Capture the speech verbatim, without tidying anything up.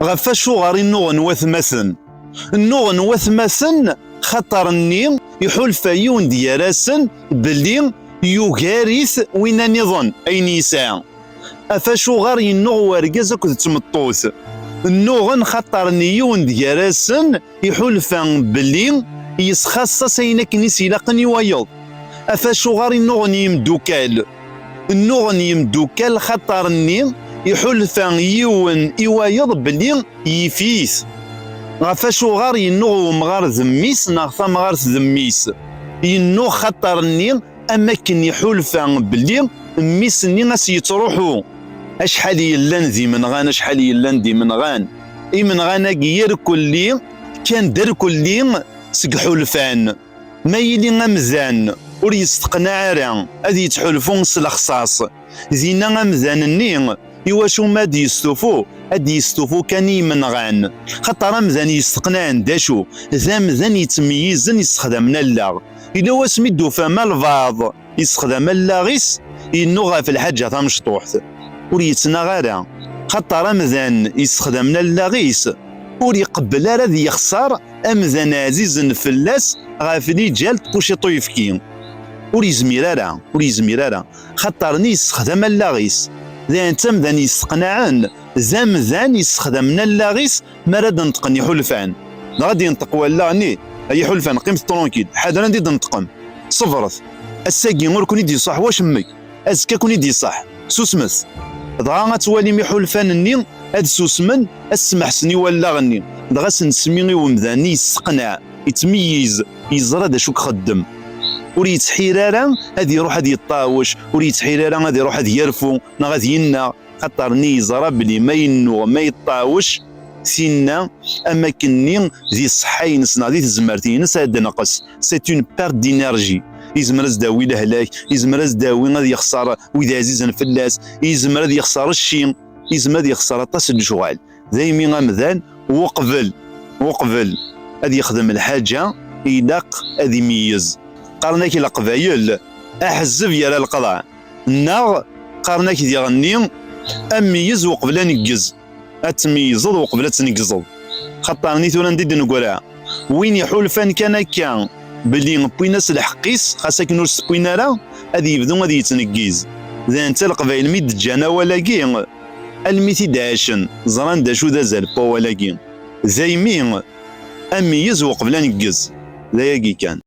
Ɣef acuɣer i nnuɣen watmaten? Nnuɣen watmaten xaṭer-nni iḥulfa yiwen d gar-asen belli yugar-it winna niḍen ayen yesɛa. Ɣef acuɣer yennuɣ wergaz akked tmeṭṭut? Nnuɣen xaṭer-nni yiwen d gar-asen iḥulfa belli yesxaṣṣa-s ayen akken i s-ilaqen i wayeḍ. Ɣef acuɣer i nnuɣen yimdukal? Nnuɣen yimdukal xaṭer-nni iḥulfa yiwen i wayeḍ belli yif-it. Ɣef acuɣer yennuɣ umɣar d mmi-s neɣ tamɣart d mmi-s? Yennuɣ xaṭer-nni am akken iḥulfa belli mmi-s-nni a s-yettruḥu. Acḥal yellan d imenɣan, acḥal yellan d imenɣan. Imenɣan-agi irkelli, kkan-d irkelli seg ḥulfan. Ma yili amdan ur yesteqnaɛ ara ad yettḥulfu s lexṣaṣ, dinna amdan-nni iwacu ma ad yestufu, ad yestufu kan i yimenɣan. Xaṭer amdan yesteqnaɛen d acu? D amdan yettmeyyizen yessexdamen allaɣ. Yella wasmi d-ufam albaɛḍ yessexdam allaɣ-is, yennuɣ ɣef lḥaǧa tamecṭuḥt. Ur yettnaɣ ara. Xaṭer amdan yessexdamen allaɣ-is ur iqebbel ara ad yexṣer amdan ɛzizen fell-as ɣef liǧal tquciṭ uyefki. Ur yezmir ara, ur yezmir ara. Xaṭer-nni yessexdam allaɣ-is. Dayen d tamdan yesteqnaɛen, d amdan yessexdamen allaɣ-is mi ara d-neṭqen iḥulfan. Dɣa ad d-yenṭeq wallaɣ-nni, ay iḥulfan, qqimet tranquille, ḥader anda i d-neṭqem. Ṣebret. Ass-agi ur ken-id-iṣaḥ wacemmek. Azekka ad ken-id-iṣaḥ. Susmet. Dɣa ad twalim iḥulfan-nni ad susmen, ad smeḥsen i wallaɣ-nni. Dɣa s nesmi i umdan-nni yesseqneɛ, yettmeyyiz, yeẓra d acu i ixeddem. Ur yettḥir ara ad iruḥ ad yeṭṭawec, ur yettḥir ara ad iruḥ ad yerfu neɣ ad yennaɣ, xaṭer-nni yeẓra belli ma yennuɣ, ma yeṭṭawec, tinna am akken-nni di ṣṣeḥḥa-ines neɣ di tezmert-ines ad d-tenqes. C'est une perte d'énergie. Yezmer ad s-d-awi lehlak, yezmer ad s-d-awi ad yexṣer wid ɛzizen fell-as, yezmer ad yexṣer cci, yezmer ad yexṣer aṭas n lecɣal. Daymi amdan uqbel, uqbel ad yexdem lḥaǧa ilaq ad imeyyez. Qqaren-ak Leqbayel aḥezzeb yerra leqḍeɛ, neɣ qqaren-ak diɣenni ameyyez uqbel aneggez. Ad tmeyyzeḍ uqbel ad tneggzeḍ. Xaṭer-nni tura anda i d-neggra, win iḥulfan kan akka belli wwin-as lḥeqq-is, xas akken ur s-t-wwin ara, ad yebdu ad yettneggiz. D netta Leqbayel mi d-ǧǧan awal-agi, almi t-id-ɛacen, ẓran d acu d azal n wawal-agi. Daymi, ameyyez uqbel aneggez. D ayagi kan.